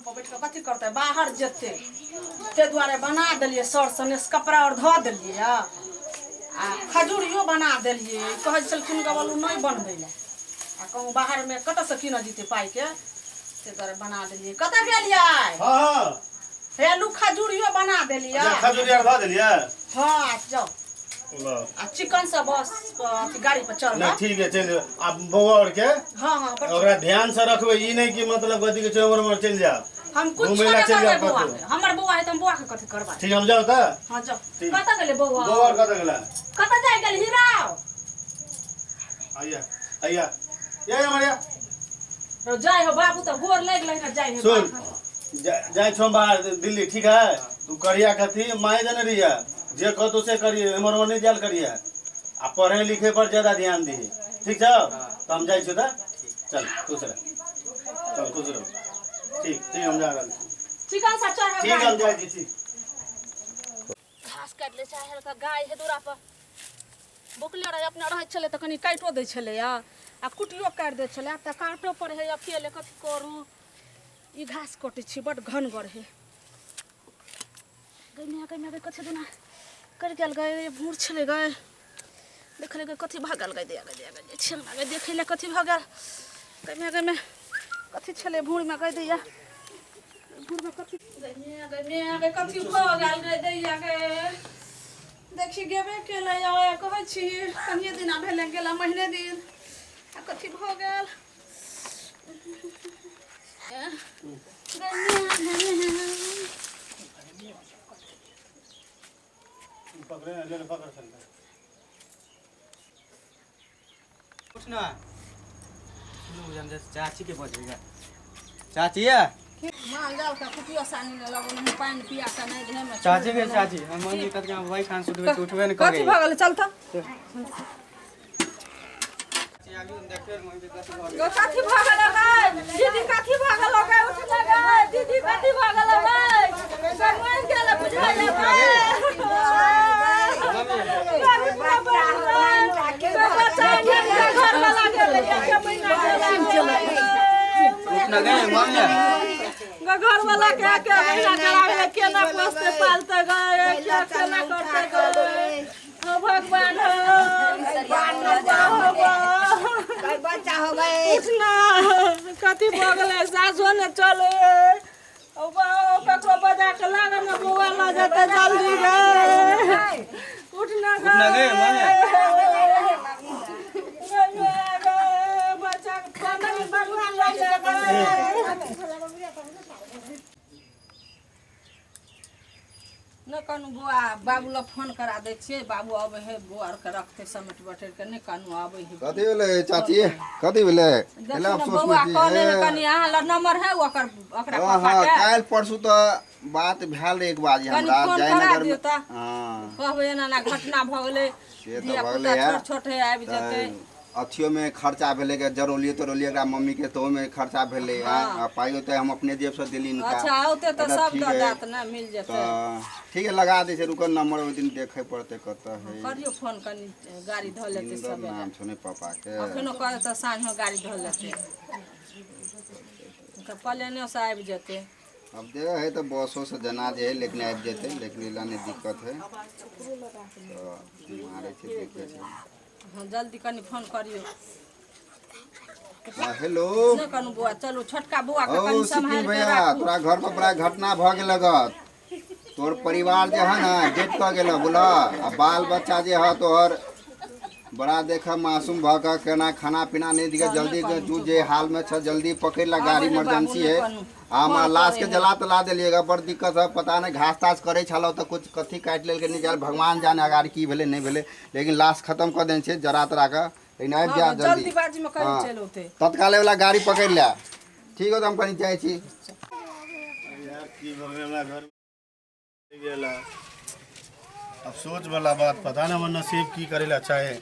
बैठ कऽ कथी करतै बाहर जेतै ताहि दुआरे बना देलियै सर सनेस कपड़ा आओर धऽ देलियै आ खजूरियो बना देलियै कहै छलखिन गबलू नहि बनबै लए आ कहूँ बाहरमे कतऽसँ कीनऽ जेतै पाइके ताहि दुआरे बना देलियै कतऽ गेलियै हाँ हाँ हे लू खजूरियो बना देलियै अच्छा खजूरी आर धऽ देलियै हँ जाउ लो आ चिकन से बस अथी गाड़ी पर चढ़ब नहीं ठीक है चलि आ बौआ और के हाँ हाँ बड़ ओकरा ध्यान से रखबै ई नहीं कि मतलब कथी के छै उमर उमर चलि जाओ हम कुछ घूमै ला नहि चलि करबै जाओ बौआ कतौ के हमर बौआ है तऽ हम बौआ के कथी करबै ठीक हम जाउ तऽ हाँ जाओ ठीक। कतऽ गेलै बौआ बौआ और कतऽ गेला कतऽ जाय गेल हीराव आइया आइया ये हमारे रौ जाय हो बाबू तऽ गोर लागि लागि जाय हो सुन जाइ छौ बाहर दिल्ली ठीक है तू करिया कथी माय जने रहिया जे कहतो से करिए एमहर ओमहर नहीं जायल करिया आ पढ़े लिखे पर ज्यादा ध्यान दिही ठीक छौ तऽ हम जाइ छियौ तऽ चल खुश रह चल खुश रह ठीक ठीक हम जा रहल छी चिकन सा चढ़ ठीक हम जाइ छी ठीक घास काटि लै छै हल्का गाय है दूरा पर बोकले रहै अपना रहै छलै तऽ कनि काटियो दै छलै आ कुटियो काटि दै छलै आब तऽ काटो पड़ै है अकेले कथी करू ई घास कटै छी बड्ड घनगर है गै माय गै माय गै कथी दुना करि गेल गै भूर छलै गै देखले गै कथी भऽ गेल गै दिया गै दिया गै छियै गै देखै लए कथी भऽ गेल गै माय गै माय कथी छलै भूरमे गै दैया भूरमे कथी गै माय गै माय गै कथी भऽ गेल गै दैया गै देखी गेबे केलै कहै छी कनिए दिना भेलै गेला महीने दिन आ कथी भऽ गेल पकड़े ले ले पकड़ सकता उठ ना सुनू हम जे चाची के बजेगा चाची ये माल जाल के कुटियो सानी ने लगो नहीं पानि पिया के नहीं देह में चाची के चाची हम मम्मी कत के वही खान सुटबे तो उठबे न कथी करे भऽ गेलै चल तऽ चाची आलू देखते मम्मी के कथी भऽ गेल गो कथी भऽ गेलै गै दीदी कथी भऽ गेलौ गै उठ ने गै दीदी कथी भऽ गेलौ गै सब मरि गेलै बुझाइए उठ ना गए मम्मी घर वाला के के महीना करावे केना पोसते पालते गए क्या केना करते गए हो भगवान हो बच्चा हो गए उठना कथी भऽ गेलै सासो ने चले ओ ककरो बजा के लागे ने बौआ लऽ जेतै जल्दी गे उठना उठना गे, मम्मी। बच्चा के भगवान लऽ जेतै नहि कहलहुँ बौआ बाबू लग फोन करा दै छियै बाबू अबै है बौआ आरके रखतै समेट बटेर के नहि कहलहुँ अबै है कथी भेलै चाची कथी भेलै देखियौ एला ने अफसोस बौआ मे कहने छी रहे कनि अहाँ लग नंबर है ओकर ओकरा हँ पापा हँ के काल्हि परसू तऽ बात भेल रहै एक बार कनि हमरा फोन करा जयनगर दियौ मे तऽ हँ कहबै एना एना घटना भऽ गेलै से तऽ धिया भऽ पुता गेलै छोट छोट है आबि जेतै तऽ अथियोमे खर्चा भेलै गे जरौलियै तरौलियै एकरा मम्मीके तऽ ओहिमे खर्चा भेलै हँ आ पाइयो तऽ हम अपने जेबसँ देली हिनका अच्छा औतै तऽ कहलक सब ठीक दऽ है देत ने मिल जेतै तऽ ठीक है लगा दै छै रुकऽ नंबर ओहि दिन देखै पड़तै कतऽ है करियौ फोन कनि गाड़ी धऽ लेतै सुन्दर सबेरे नाम छौ ने पापाके अखनो कहतै तऽ साँझमे गाड़ी धऽ लेतै तऽ प्लेनेसँ आबि जेतै अब दे है तऽ बसो से जना जे है लेकिन आबि जेतै लेकिन एला नहि दिक्कत है तऽ मारै छै देखै छै हँ जल्दी कनि फोन करियौ हाँ, हेलो नहि कहलहुँ बौआ चलू छोटका बौआके ओ कनि सिक्किम सम्हारि कऽ भैया राखू तोरा घर पर बड़ा घटना भऽ गेल गत तोर परिवार जे है ना डेट कऽ गेल बोला आ बाल बच्चा जे है तोहर बड़ा देख मासूम भऽ कऽ केना खाना पीना नहि दिखे जल्दी के तू जे हाल में छ जल्दी पकड़ ला गाड़ी आबै है बाबू इमरजेंसी नहि है कहलहुँ आ हमरा फोन लाश करै के है जला तला देलिएगा बड़ दिक्कत है पता नहीं घास तास करे छलौ तऽ कुछ कथी काटि लेलकै नहि जान भगवान जाने अगाड़ी की भेलै नहि भेलै लेकिन लाश खत्म कऽ देने छै जरा तरा कऽ लेकिन आबि हँ जा जल्दी जल्दीबाजीमे कहीं हँ चलि औतै तत्काले वाला गाड़ी पकड़ि ले ठीक हो तऽ हम कनि जाइ छी यार की भऽ गेल हमरा घर गेला अफसोस वाला बात पता नहीं हमर नसीब की करे ला चाहे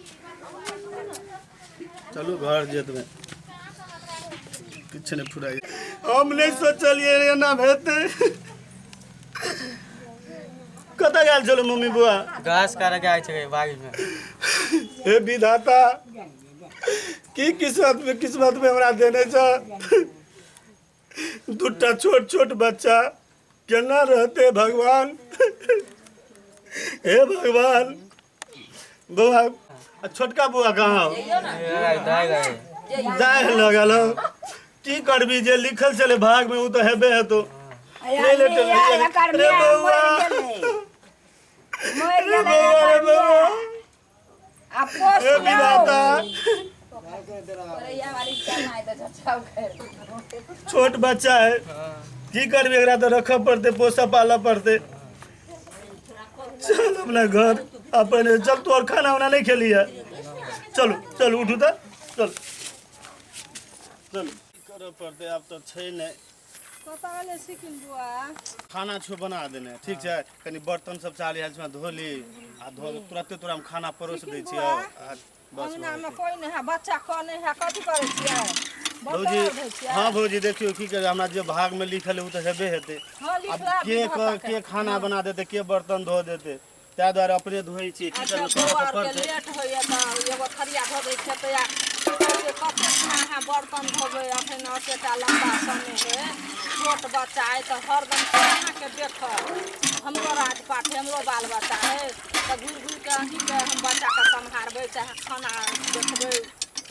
चलू घर जेतबै किछु नहि फुराइ हम नहि सोचलियै एना हेतै कतऽ गेल छलौ मम्मी बुआ घास काटे के आइ छै बाड़ी में हे विधाता की किस्मत में हमरा देने छ दूटा छोट छोट बच्चा केना रहते भगवान हे भगवान बौआ आ छोटका बौआ कहाँ हो जाय लगल हो की करबी जे लिखल छलै भाग में ओ तऽ हेबे हेतो ले ले चल रे बौआ रे बौआ रे बौआ हे विधाता छोट बच्चा है की करबी एकरा तऽ रखऽ पड़तै पोसऽ पालऽ पड़तै चल अपना घर अपन चल तू और खाना उना नहीं खेली है चलो चलो उठू तऽ चल चल करऽ पड़तै आब तऽ छै नहि कतऽ गेलै सिकिन बुआ खाना छो बना देने ठीक छै कनि बर्तन सब चाली आयल छै धो ली आ धो के तुरते तोरा हम खाना परोस दै छियै आ बस अंगनामे कोइ नहि है बच्चा कनै है कथी करै छियै भौजी बर्तन आर धोइ छियै हाँ भौजी देखियौ की करै हमरा जे भाग में लिखल है ओ तऽ हेबे हेतै हँ आब लिखला के के खाना बना देतै के बर्तन धो देतै ताहि दुआरे अपने धोइ छियै की अच्छा करबै करऽ बौआ तऽ आरके पड़तै लेट होइए तऽ एगो थरिया धो दै छियै तऽ से कतेक अहाँ बर्तन धोबै अखन ओतेटा लम्बा समय है छोट बच्चा है तऽ हरदम अहाँके देखत हमरो राजपाट है हमरो बाल बच्चा है तऽ घुरि घुरि कऽ अहीँके हम बच्चाके सम्हारबै चाहे खाना देखबै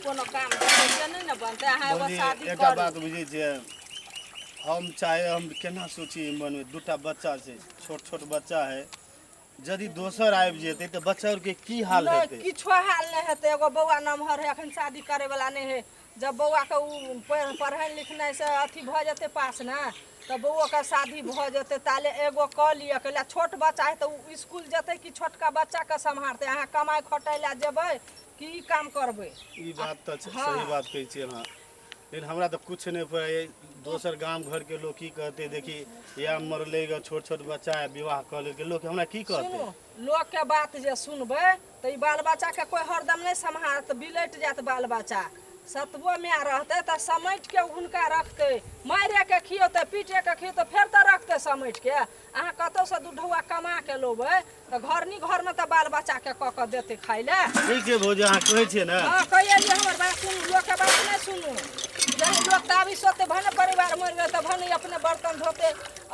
कोनो काम देखबै से नहि ने बनतै अहाँ एगो भौजी शादी एकटा करू बात बुझै छियै हम चाहे हम केना सोची मनमे दूटा बच्चा छै छोट छोट बच्चा है यदि दोसर आबि जेतै तऽ बच्चा आरके की हाल नहि हेतै किछो हाल नहि हेतै एगो बौआ नमहर है अखन शादी करे वाला नहि है जब बौआके ओ पढ़ाइ लिखनाइ से अथी भऽ जेतै पास ने तऽ बौओके शादी भऽ जेतै ताले एगो कऽ लिअ कैला छोट बच्चा है तऽ ओ इसकुल जेतै कि छोटका बच्चाके सम्हारतै अहाँ कमाइ खटै लए जेबै कि ई काम करबै ई बात तऽ छै, हँ। सही बात कहै छियै अहाँ लेकिन हमरा तऽ किछु नहि पड़ैए दोसर गाम घरके लोक की कहतै देखी या मरलै ग छोट छोट बच्चा है विवाह कऽ लेलकै लोक हमरा की कहतै सुनू लोकके बात जे सुनबै तऽ ई बाल बच्चाके कोइ हरदम नहि सम्हारत बिलटि जायत बाल बच्चा सतबो माय रहतै तऽ समेट के हुनका रखतै मारिके खियौतै पीटेके खियौतै फेर तऽ रखतै समेट के अहाँ कतौसँ दू ढौआ कमा के लेबै तऽ घरनी घरमे तऽ बाल बच्चाके कऽ कऽ देतै खाइ लए ठीक छै भौजी अहाँ कहै छियै ने हँ कहिए जे हमर बात सुनू लोकके बात नहि सुनू जहन लोक ताबीज सोते भने परिवार मरि गेल तऽ भने अपने बर्तन धोते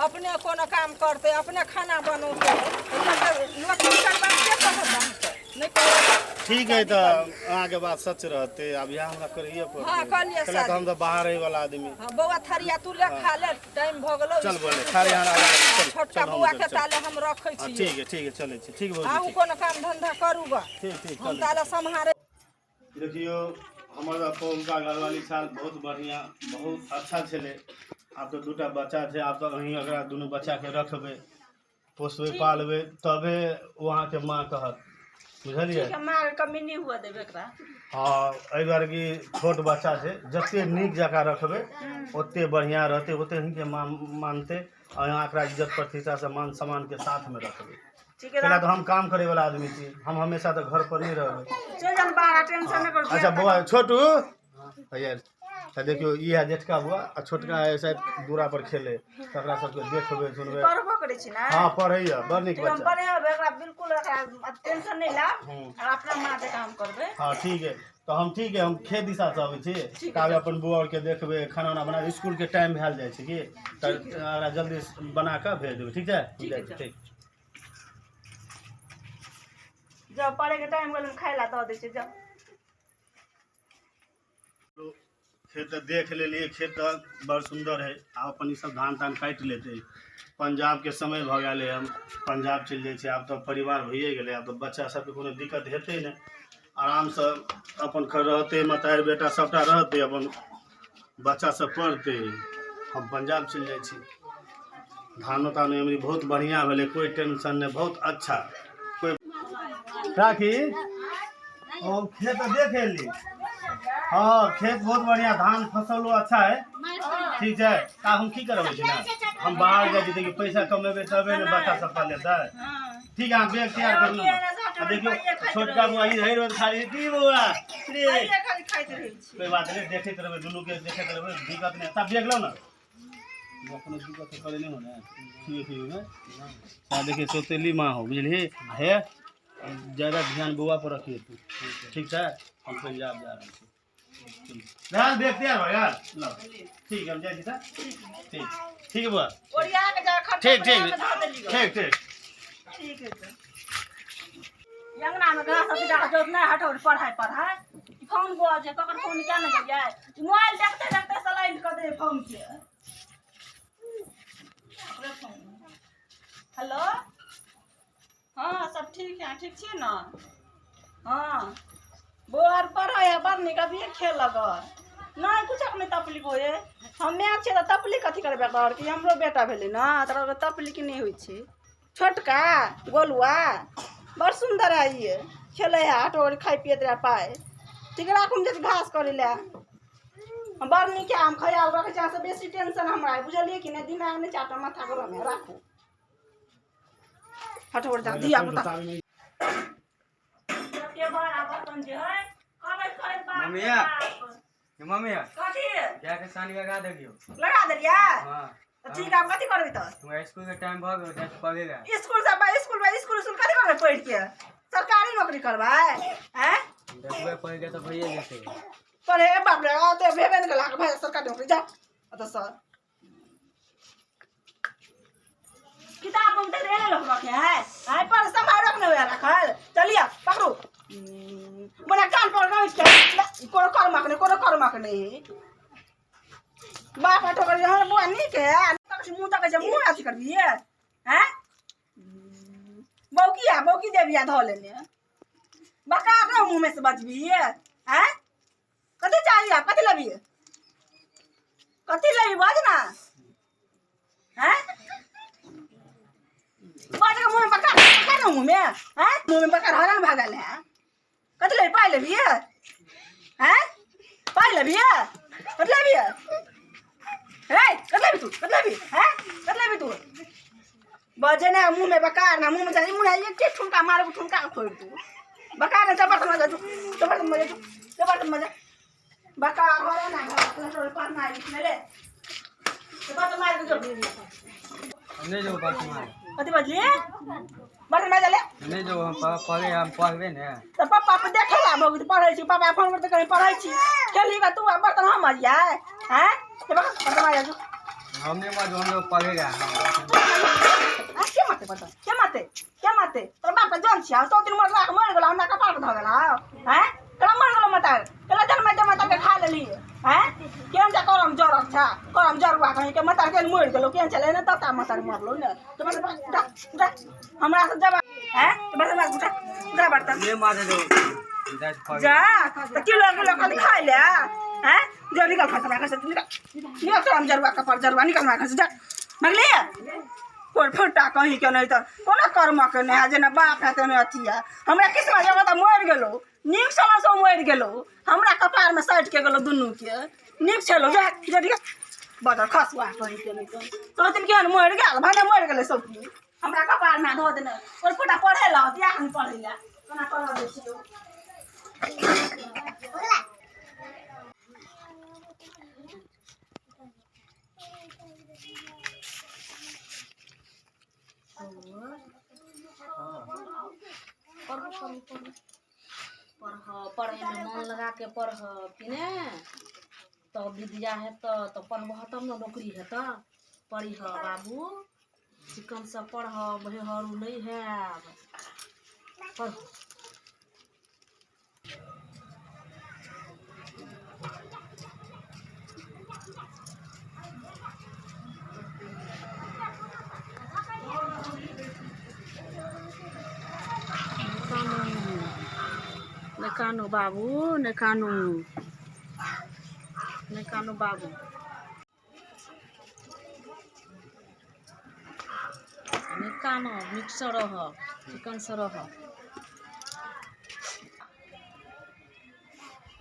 अपने कोनो काम करते अपने खाना बनौते लोकके लोक हुनकर बात के कहत अहाँके नहि कहत ठीक है तऽ अहाँके बात सच रहतै आब इएह हमरा करैए पड़तै हँ, कहलियै कैला तऽ हम तऽ बाहर रहै वाला आदमी हँ बौआ थरिया तू ले खा ले टाइम भऽ गेलौ चल बोले खाली यहाँ चल छोटका चल हम बौआ के चल ताले हम रखै हाँ छियै ठीक है ठीक है चलै छी ठीक भौजी अहूँ ठीक कोनो काम धंधा करू ग ठीक ठीक हम चलै ताले सम्हारे देखियौ हमर पहिलुका घरवाली साल बहुत बढ़िआँ बहुत अच्छा छलै आब तऽ दूटा बच्चा छै आब तऽ अहीं एकरा दुनू बच्चाके रखबै पोसबै पालबै तबे ओ अहाँके माँ कहत बुझलियै ठीक है माँ के कमी नहीं हुआ देबे एकरा हँ एहि दुआरे कि छोट बच्चा छै जते नीक जकाँ रखबै ओते बढ़िआँ रहतै ओते अहीँके माँ मानतै आ अहाँ एकरा इज्जत प्रतिष्ठासँ मान सम्मानके साथमे रखबै ठीक है कैला तऽ हम काम करैवला आदमी छी हम हमेशा तऽ घर पर नहि रहबै चल जान बाहर टेंशन नहीं करो अच्छा बौआ छोटू भैया तऽ देखियौ ई है जेठका बौआ आ छोटका है शायद दूरा पर खेले तकरा सबके देखबै सुनबै पढ़बो करै छी ना हँ पढ़ैया बड़ नीक ठीक हम बच्चा पढ़ेबै एकरा बिल्कुल एकरा टेंशन नहीं लाब हूँ। और अपना माँ के काम करबै हँ ठीक है तऽ हम ठीक है हम खेत दिशा से अबै छी ताबे अपन बौआ आरके देखबै खाना उना बना इसकुलके टाइम भेल जाइ छै की तऽ एकरा जल्दी बना कऽ भेज देबै ठीक छै ठीक है, ठीक जब पढ़े के टाइम गेल खाय ला दऽ दै छियै जब खेत तऽ देख लेलियै खेत तऽ बड़ सुन्दर है आब अपन ई सब धान तान काटि लेतै पंजाबके समय भऽ गेलै हम पंजाब चलि जाइ छै आब तऽ परिवार भइए गेलै आब तऽ बच्चा सबके कोनो दिक्कत हेतै नहि आरामसँ अपन रहतै मतारि बेटा सबटा रहतै अपन बच्चा सब पढ़तै हम पंजाब चलि जाइ छी धानो तानो एमरी बहुत बढ़िआँ भेलै कोइ टेंशन नहि बहुत अच्छा कोइ राखी ओ खेत देख एली हाँ खेत बहुत बढ़िया धान फसल अच्छा है ठीक है ता हम की करबै छी ना हम बाहर जाइ छी देखियौ पैसा कमेबै तबे ने बच्चा सब पालेतै ठीक है अहाँ बैग तैयार करू ने आ देखियौ छोटका बौआ ई रहि रहल खाली की बौआ रे खाली खाइत रहै छी कोई बात नहीं देखैत रहबै दुनू के देखैत रहबै दिक्कत नहि तब देख लो ना कोनो दिक्कत करे नहीं हो ना ठीक है में सा देखिए सौतेली माँ हो बुझलिए हे ज्यादा ध्यान बौआ पर रखिए तू ठीक छै हम पंजाब जा रहल छी ध्यान देखते यार भाई यार लो ठीक है हम जाइ छी त ठीक ठीक है बुआ ओरिया के जा खट्टा ठीक ठीक ठीक ठीक ठीक है तो अंगना में घास अथी डाल जोत नहीं हटो पढ़ाई पढ़ाई फोन बोल जे ककर फोन क्या नहीं गेलियै मोबाइल देखते देखते सलाइन कर दे फोन के। हेलो हाँ सब ठीक है ठीक छियै ना। हाँ बौआ आर पढ़ै है बड़ नीक अभिये खेलक नहीं कुछ नहि तकलीफ होय हमे छियै तऽ तकलीफ कथी करबै घर कि हमरो बेटा भेलै ने तोरा तकलीफ नहि होइ छै। छोटका गोलुआ बड़ सुन्दर है ये खेलै है आटो खाइ पियैत रहै पाइ ठीक राखू जे घास करै लए बड़ नीक है हम ख्याल रखै छी अहाँसँ बेसी टेंशन हमरा है बुझलियै कि नहि दिमाग नहि चाटो माथा गरम है राखू हटो जा धिया पुता मम्मी कथी जाके सानी लगा देलियो लगा देलियै। हां ठीक है कथी करबै तऽ तुम्हारा स्कूल के टाइम भ गेल जाके पढ़ेगा स्कूल से स्कूल स्कूल स्कूल कथी करबै पढ़ के सरकारी नौकरी करबै हैं देखबै पढ़ के तऽ भइए जेतै पढ़े बाप रे आ तऽ भेबे नहि गेल भाई सरकारी नौकरी जा अतऽ सर किताब हम दे ले लोग रखे है आइ पर सम्हार रखने हुए रखल चलिए पकड़ू बना कान पर गाँव के कोनो कर्मक नहीं कोनो कर्मक नहीं बाप ठोकर हमर बुआ नीक है मुँह तक मुँह अथी करबियै हैं बौकी है बौकी देबिया धऽ लेने बका रहो मुँह में से बचबियै हैं कथी चाहिए आप कथी लेबियै कथी लेबी बाज ना हैं बाज के मुँह में बका बका ना मुँह में हैं मुँह में बका हरान भागल है कथी लेबी पाइ लेबियै हैं पाइ लेबियै कथी लेबियै रे कथी लेबी तू कथी लेबी हैं कथी लेबी तू बजे ना मुँह में बकार ना मुँह में जानी मुँह एक ठुमका मारो ठुमका फोड़ तू बकार ना जबरदस्त मजा तू जबरदस्त मजा तू जबरदस्त मजा बकार हो ना घर पढ़ना लिखने ले जबरदस्त मार दो हम नहीं जो बात मार कथी बजलिए बर्तन मार ले नहीं जो हम पढ़े हम पढ़बे ने तो पापा पे देखे ला बहुत पढ़ै छी पापा फोन करते कहीं पढ़ै छी खेली का तू बर्तन हम मरिया हैं बर्तन मार जा हम नहीं मार हम लोग पढ़ेगा। आ के मारते बर्तन के मारते के मारते तोर बाप के जन छिया सौ दिन मरला के मर गेल हमरा कपार पर धऽ गेल हैं केला मर गेल मता केला जन मत मता के खा लेली हैं केहन जा करम जर अच्छा करम जरुआ कहीं के मता के मर गेलो केहन चले ने तता मता मरलो ने तो बस उठा उठा हमरा से जब हैं तो बस मार उठा उठा बर्तन नहीं मारे जो जा तो किलो किलो खाली खाइ ले हैं जो निकल खा हमरा घर से निकल निकल करम जरुआ कपार जरुआ निकल हमरा घर से जा भगले कोई फटा कहीं के नहीं तो कोनो कर्म के नहीं है जेना बाप है तेने अथी है हमरा किस्मत जगह तऽ मरि गेलो नीक छलो से मरि गेलो हमरा कपार में सटि के गेलो दुनू के नीक छलो जा जा बदर खसुआ कहीं के नहीं तो सोचथिन केहन मरि गेल भने मरि गेलै सब हमरा कपार में धऽ देने कोई फटा पढ़े ला दिया हम पढ़े ला कोना पढ़ दै छियौ। पढ़ो पढ़ो पढ़ो पढ़ पढ़े में मन लगा के पढ़ कि ने तब विद्या हेतऽ तऽ पढ़बह तब ने नौकरी हेतऽ। पढ़िह बाबू चिकनसँ पढ़ भेहरू नहि हैब पढ़। नहीं कानू बाबू नहीं कानू नहीं कानू बाबू। नहीं कानो मिक्सर रह चिकन से रह।